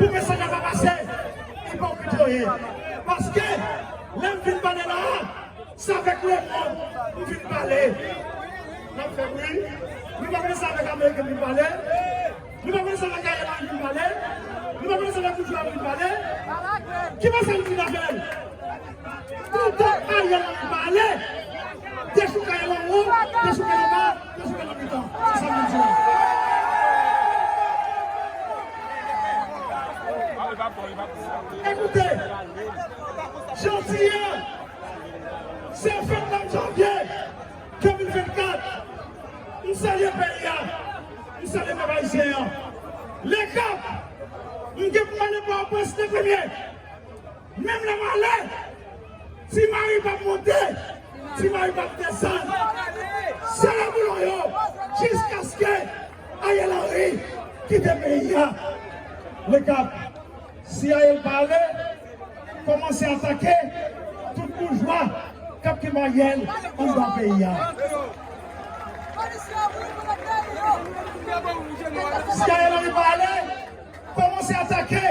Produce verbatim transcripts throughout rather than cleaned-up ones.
Pou mesaj la pa pase, ipokrit yo ye. Paske, lè m vin pale la a, se avèk lemonn m vin pale. N ap fè bri. Nou pa konnen se avèk Ameriken m vin pale. Nou pa konnen se avèk Ariel Henry m vin pale. Nou pa konnen se avèk boujwa m vin pale. Ki mesaj m vin avè l? Toutan Ariel Henry pale, dechouke Ariel anwo, dechouke l anba, dechouke l nan mitan. Se sa m vin di la. Ekoute, jodi a, se vennèf janvye de mil vennkat. M salye peyi a. M salye pèp ayisyen an. Lekap, m gen pou m ale Pòtoprens le premye. Menm lè m ale, Ti Mari p ap monte, Ti Mari p ap desann. Sere boulon yo jiskaske Ariel Henry kite peyi a. Lekap, si Ariel pa ale, kòmanse atake tout boujwa k ap kenbe Ariel anndan peyi a. Si Ariel Henry pa ale, kòmanse atake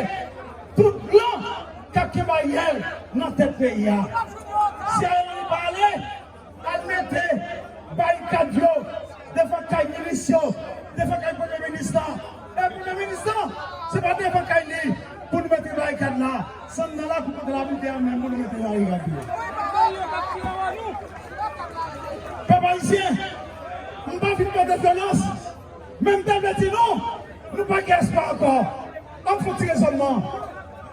tout blan k ap kenbe Ariel nan tèt peyi a. Si Ariel Henry pa ale, al mete barikad yo devan kay minis yo, devan kay premye minis la. E premye minis la, se pa devan kay li pou nou mete barikad la. Se anndan lakou kote l abite a menm pou nou mete barikad yo. Pèp ayisyen, m pa vin pote vyolans. Men m te vle di nou, nou pa gen espwa ankò. Ann fè yon ti rezònman.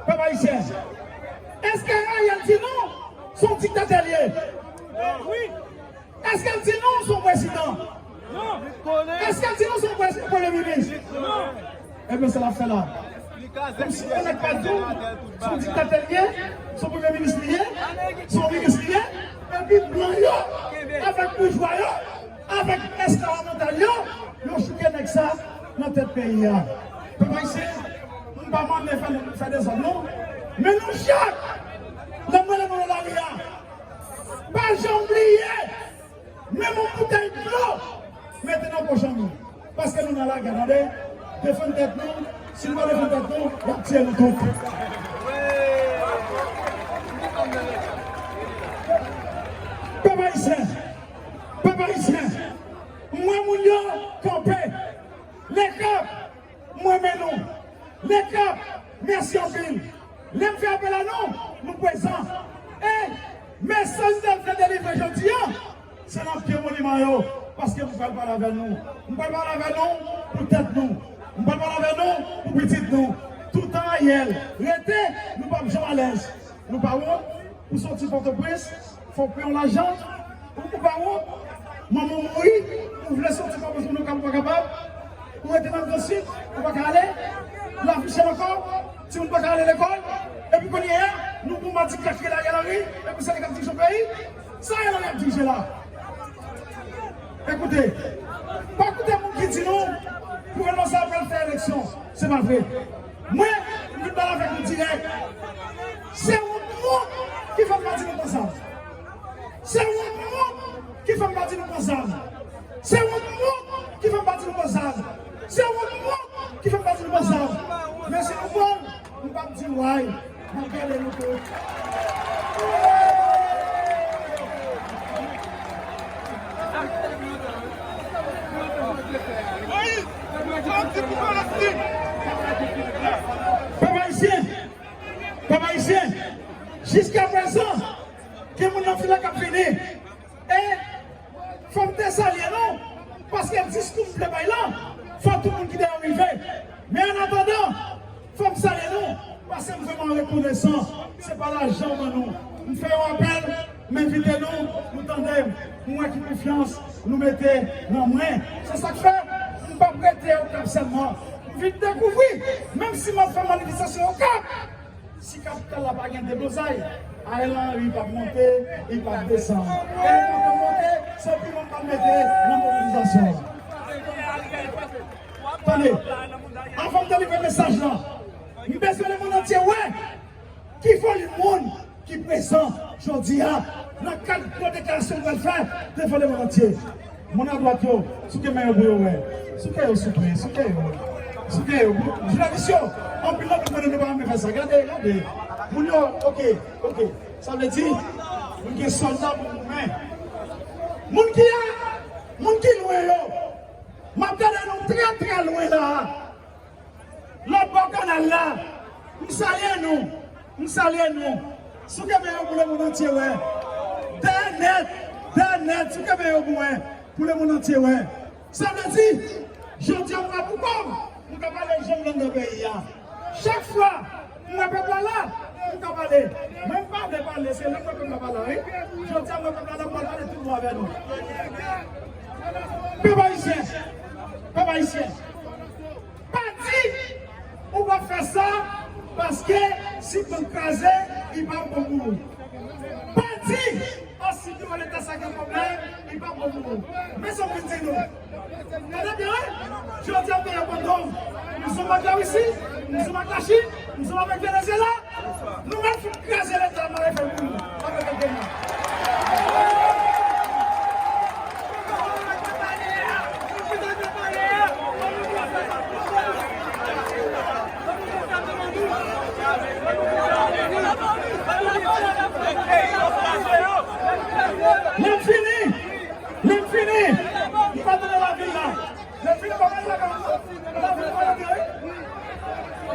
Pèp ayisyen, èske Ariel di nou se yon diktatè l ye? Èske l di nou se yon prezidan? Èske l di nou se yon prez- premye minis? Ebyen, sa l ap fè la. Kòmsi yon nèg pa di w se yon diktatè l ye, se yon premye minis li ye, se yon minis li ye, epi blan yo, avèk boujwa yo, avèk esklav mantal yo, yo chouke nèg sa nan tèt peyi a. Pèp ayisyen, m pa mande fè, fè dezòd non. Men nou chak, lè m rele nou nan lari a, pa janm bliye, menm yon boutèy dlo, mete nan pòch an nou. Paske nou nan lagè, tande. Defann tèt nou, si nou pa defann tèt nou, y ap tiye nou tout. Pèp ayisyen, Pèp ayisyen, m wè moun yo kanpe. Lekap, m renmen nou. Lekap, mèsi anpil. Lè m fè apèl a nou, nou prezan. E mesaj m t al fè delivre jodi a, se nan pye moniman yo, paske m pral pale avè nou. M pral pale avè nou pou tèt nou. M pral pale avè nou pou pitit nou. Toutan Ariel rete, nou p ap janm alèz. Nou pa wont pou soti Pòtoprens, fò w peye yon lajan, ou, ou pa wont, manman w mouri, ou vle soti Pòtoprens pou nou ka, ou pa kapab, ou rete nan Gran Sid, ou pa ka ale, lavi chè ankò, timoun pa ka ale lekòl, epi kounye a, nou pou madi krak rele Ariel Henry, epi se li k ap dirije yon peyi, sa Ariel Henry ap dirije la. Ekoute, pa koute moun ki di nou gouvènman sa a pral fè eleksyon. Se pa vre. Mwen, m vin pale avèk nou dirèk. Se wont nou ki fè n pa di nou pran zam. Se wont nou ki fè n pa di nou pran zam. Se wont nou ki fè n pa di nou pran zam. Se wont nou ki fè n pa di nou pran zam. Men si nou pran l, m p ap di w ay. M ap gade nou tou. Pèp ayisyen, pèp ayisyen, jiskaprezan, gen moun nan fil la k ap vini. E fò m te salye nou, paske diskou m vle bay la, fò tout moun ki dèyè w rive. Men annatandan, fò m salye nou, paske m vrèman rekonesan. Se pa lajan m ban nou. M fè yon apèl, m envite nou, nou tande m, m wè ki konfyans nou mete nan mwen. Se sa k fè m p ap rete Okap sèlman. M vin dekouvri, menm si m ap fè manifestasyon Okap, si kapital la pa gen deblozay, Ariel Henry p ap monte, li p ap desann. E li p ap monte, se piman m pral mete nan mobilizasyon an. Tande, anvan m delivre mesaj la, m bezwen lemonn antye wè ki volim moun ki prezan jodi a nan kad gwo deklarasyon m pral fè devan lemonn antye. Moun adwat yo, souke men yo pou yo wè. Souke yo, souple, souke yo. Sou ke yo, jounalis yo, anpil nan moun konnen nou pa renmen fè sa. Gade, gade. Moun yo, oke, oke. Sa vle di, moun gen sòlda pou goumen. Moun ki a, moun ki lwen yo. M ap gade nou trè, trè lwen la a. Lòt bò kanal la, m salye nou, m salye nou. Sou ke men yo pou lemonn antye wè. Dèyè nèt, dèyè nèt, sou ke men yo pou wè, pou lemonn antye wè. Sa vle di, jodi a m pa pou kò m, m ka pale jan m vle nan peyi a. Chak fwa m wè pèp la la, m ka pale. Mwen m pa vle pale, se lè m wè pèp la pa la, wi. Jodi a m wè pèp la la, m pral pale tout bon avè nou. Pèp ayisyen, pèp ayisyen. Pa di ou p ap fè sa paske si bank kraze, li p ap bon pou ou. Pa di, o, si biwo Leta sa gen pwoblèm, li p ap bon pou ou. Men sa m vin di nou. Gade byen, wi. Jodi a, m te reponn, m zonm ak Larisi, m zonm ak Lachin, m zonm avèk Venezyela. Nou mèt fout kraze Leta, mare fè l pou nou. Sa fè kèk moun. Lè m fini, lè m fini, m pa tande lavil la. Lè m fini, m pa tande lavil la.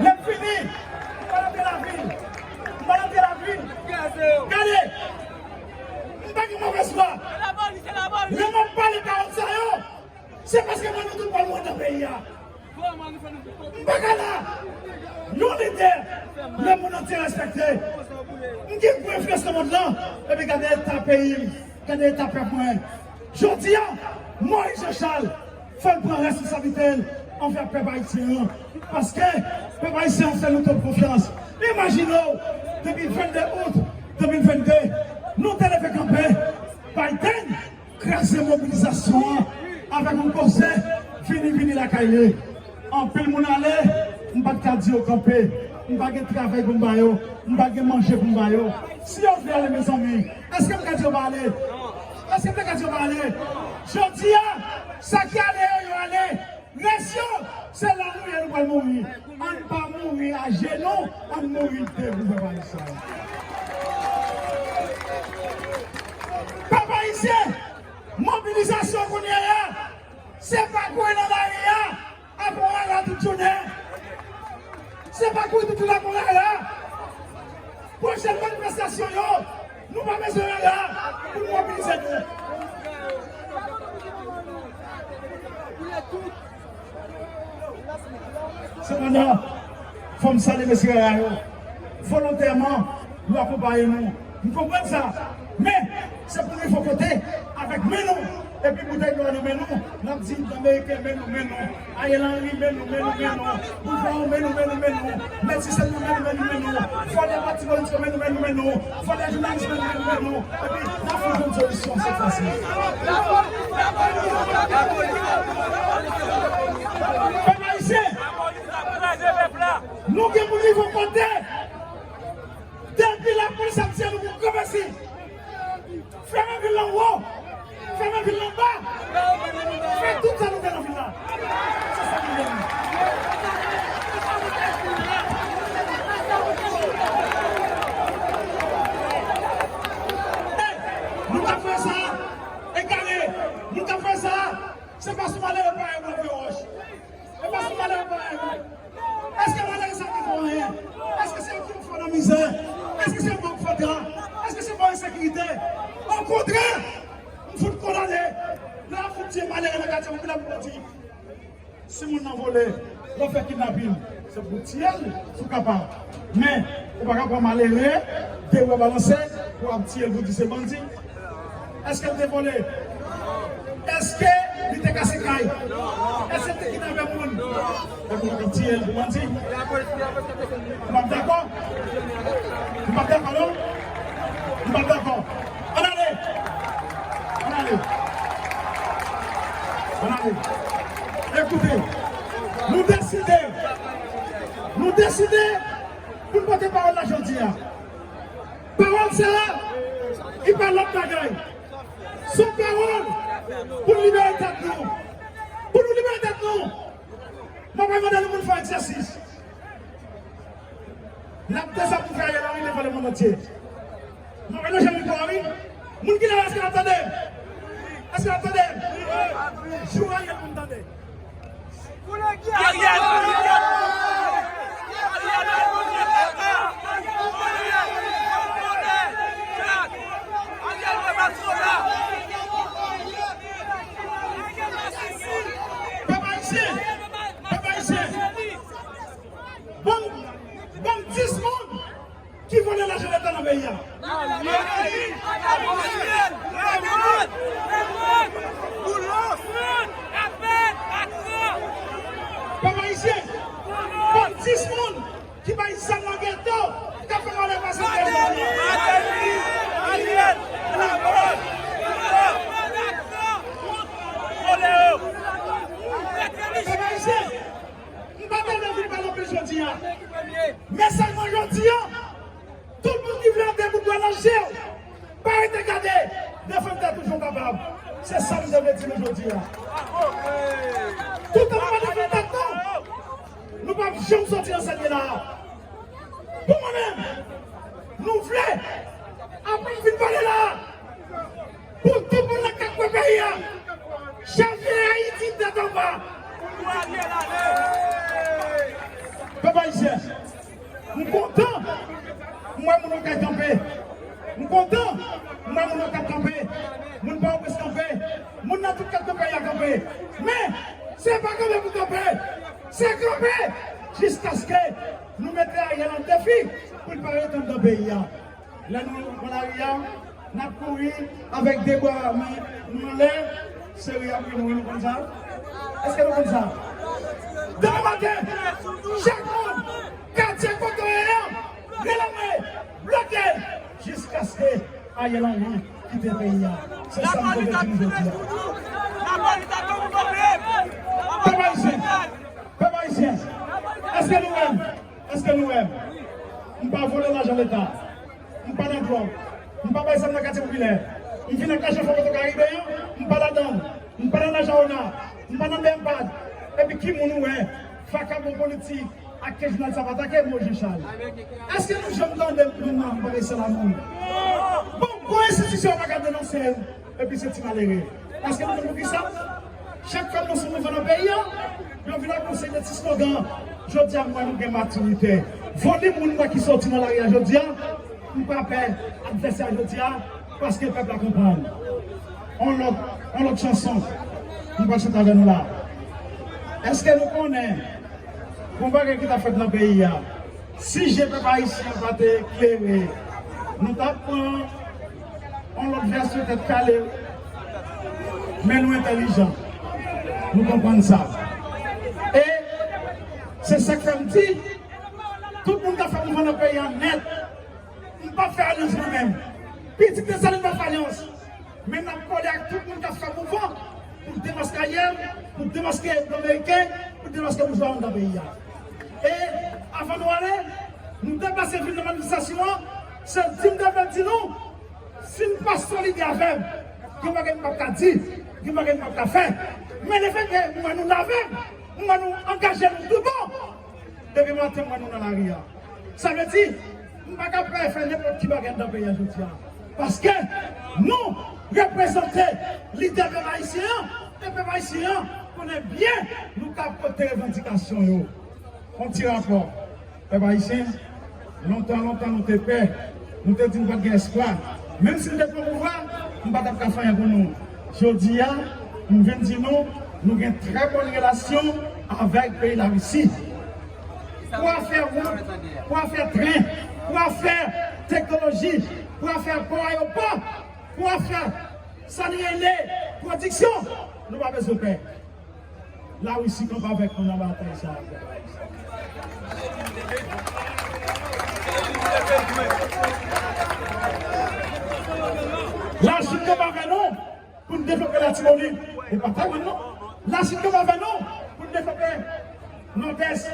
Lè m fini, m pa tande lavil. M pa tande lavil. Gade, m pa gen movèz fwa. Lè m ap pale pawòl sa yo, se paske mwen nou tout pral mouri nan peyi a. M pa ka la. Yon lidè lemonn antye respekte. M gen gwo enfliyans nan mond lan. Epi gade eta peyi m. Gade eta pèp mwen. Jodi a, Moyiz Jan Chal, fò l pran responsablite l anvè pèp ayisyen an. Paske pèp ayisyen an fè nou tout konfyans. Imajine w, depi vennde out de mil vennde, nou te leve kanpe. Biden kraze mobilizasyon an avèk yon koze vini, vini lakay li. Anpil moun ale, m pa t ka di yo kanpe. M pa gen travay pou m ba yo, m pa gen manje pou m ba yo. Si yo vle ale, mezanmi, èske m ka di yo pa ale? Èske m te ka di yo pa ale? Jodi a, sa ki ale yo, yo ale. Rès yo, se la nou ye, nou pral mouri. Ann pa mouri ajenou, ann mouri debout, pèp ayisyen. Pèp ayisyen, mobilizasyon kounye a, se pa kouri nan lari a, ak yon rara tout jounen. Se pa kouri tout jounen ak yon rara. Pwochèn manifestasyon yo, nou pa bezwen rara pou nou mobilize nou. Sepandan, fò m salye mesye rara yo. Volontèman, yo akonpaye nou. M konprann sa. Men, se pou nou rive yon kote avèk men nou, epi boutèy dlo a nan men nou, n ap di Ameriken, men nou, men nou. Ariel Henry, men nou, men nou, men nou. Boujwa yo, men nou, men nou, men nou. Mèt sistèm nan, men nou, men nou, men nou. Fòlè pati politik yo, men nou, men nou, men nou. Fòlè jounalis, men nou, men nou, men nou. Epi, n ap fè yon solisyon, se fasil. Pèp ayisyen, nou gen pou rive yon kote. Depi lapolis ap tiye nou pou kanpe si. Fèmen vil lan wo, fèmen vil lan ba, fè tout sa nou fè nan vil la. Se sa nou fè. Hey, nou ka fè sa, egare, nou ka fè sa, se pa sou malere pa yon gwo wòch. E pa sou malere pa yon. Èske malere sa te fè anyen? Èske se yo ki fè w nan mizè? Èske se yo k fè w tra? Èske se pa ensekirite? Okontrè, m fout kondane. Lè y ap fout tiye malere nan katye, anpil ap di, si moun nan vole, lè w fè kidnapin, se pou w tiye l, si w kapab. Men, ou pa ka pran malere, de bra balanse, pou w ap tiye l, pou w di se bandi. Èske l te vole? Èske li te kase kay? Èske l te kidnape moun? Epi nou t ap tiye l pou bandi? M p ap dakò. M p ap dakò, non. M p ap dakò. Ann ale. Ann ale. Ann ale. Ekoute, nou deside. Nou deside pou n pote pawòl la jodi a. Pawòl sa a, li pa lòt bagay. Se yon pawòl pou n libere tèt nou. Pou nou libere tèt nou. Mwen mande nou pou n fè egzèsis. N ap dezam pou fè Ariel Henry devan lemonn antye. Mwen mande nou jan nou fè wi. Moun ki la, èske n ap tande? Èske n ap tande? Jou Ariel pou n tande. Pèp ayisyen, pèp ayisyen, ban m, ban m dis moun ki vòlè lajan leta nan peyi a. Pèp ayisyen, ban m dis moun ki bay zam nan geto, k ap fè vòlè pase peyi a. Pèp ayisyen, m pa ta vle vin pale anpil jodi a. Men sèlman jodi a, tout moun ki vle antre bout dwèt nan je w, pa rete gade, defann tèt ou jan w kapab. Se sa m te vle di nou jodi a. Toutan nou pa defann tèt nou, nou p ap janm soti nan sa n ye la a. Pou mwen menm, nou vle, apre m fin pale la a, pou tout moun nan k ap kwè peyi a, Janvye Ayiti tèt anba. Pèp ayisyen, m kontan m wè moun yo k ap kanpe. M kontan m wè moun yo k ap kanpe. Moun pa yo plis kanpe. Moun nan tout kat nan peyi a kanpe. Men, se pa kanpe pou kanpe. Se kanpe jiskaske nou mete Ariel an defi pou l pa ret anndan peyi a. Lè nou pran lari a, n ap kouri avèk de bra men nou anlè, se ri ap ri nou, wi, nou konn sa? Èske nou konn sa? Demen maten, chak moun, katye kote w ye a, relanmen, bloke, jiskaske Ariel Henry kite peyi a. Se sa m te vle di nou jodi a. Pèp ayisyen, pèp ayisyen, èske nou wè m? Èske nou wè m? M pa vòlè lajan leta. M pa nan dwòg. M pa bay zam nan katye popilè. M vin ak lajan Fò Koto Karibe an, m pa ladan l. M pa nan lajan ona. M pa nan B M pad. Epi ki moun ou wè? Vakabon politik ak ke jounal sa pa atake m, Jean Charles. Èske nou janm tande m plenn nan m pa rese la moun? Bon, gwo enstitisyon pa ka denonse m. Epi se ti malere. Paske nou konn poukisa? Chak fwa nou sou mouvman nan peyi a, yo vin ak yon seri de ti slogan. Jodi a, m wè nou gen matirite. Volim moun mwen ki soti nan lari a jodi a, m pa pè advèsè a jodi a, paske pèp la konprann. On lòt, on lòt chanson, m pral chante avè nou la. Èske nou konnen yon bagay ki t ap fèt nan peyi a? Si je pèp ayisyen an pa te klere, nou t ap pran yon lòt vèsyon tèt kale, men nou entèlijan. Nou konprann sa. E se sa k fè m di, tout moun k ap fè mouvman nan peyi a nèt, m p ap fè alyans mwen menm. Pitit Desalin p ap fè alyans. Men n ap kole ak tout moun k ap fè mouvman pou demaske Ariel, pou demaske blan meriken, pou demaske boujwa anndan peyi a. E avan nou ale, nou deplase vin nan manifestasyon an, se di m te vle di nou, si n pa solidè avè m, gen bagay m p ap ka di, gen bagay m p ap ka fè. Men lefètke m wè nou la avè m, m wè nou angaje nou tout bon, depi maten m wè nou nan lari a. Sa vle di, m pa ka pè fè nenpòt ki bagay anndan peyi a jodi a. Paske nou reprezante lidè pèp ayisyen an, e pèp ayisyen an konnen byen nou ka pote revandikasyon yo. On ti rapò, pèp ayisyen, lontan, lontan nou te pè, nou te di nou pa t gen espwa. Menm si n te pran pouvwa, nou pa t ap ka fè anyen pou nou. Jodi a, m vin di nou, nou gen trè bòn relasyon avèk peyi Larisi. Pou afè wout, pou afè tren, pou afè teknoloji, pou afè pò, ayewopò, pou afè sa n rele pwodiksyon, nou pa bezwen pè. Larisi kanpe avèk nou nan batay sa a. Lachin kanpe avèk nou pou n devlope Latibonit. E pa Taiwan non. Lachin kanpe avèk nou pou n devlope Nòdès,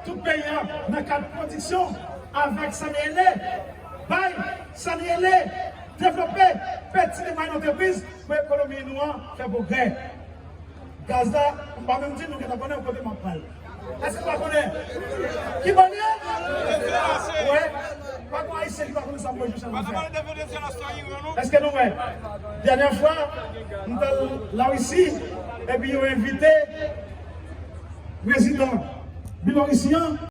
tout peyi a nan kad pwodiksyon avèk sa n rele bay, sa n rele devlope peti e mwayen antrepriz pou ekonomi nou an fè pwogrè. Gaz la, m pa menm di nou gentan konnen kote m ap pral. Èske nou pa konnen? Ki bannè? Wè, pa gen Ayisyen ki pa konnen sa Moyiz Michel ap fè. Èske nou wè? Dènyè fwa, m t al Larisi, epi yo envite prezidan Byelorisi an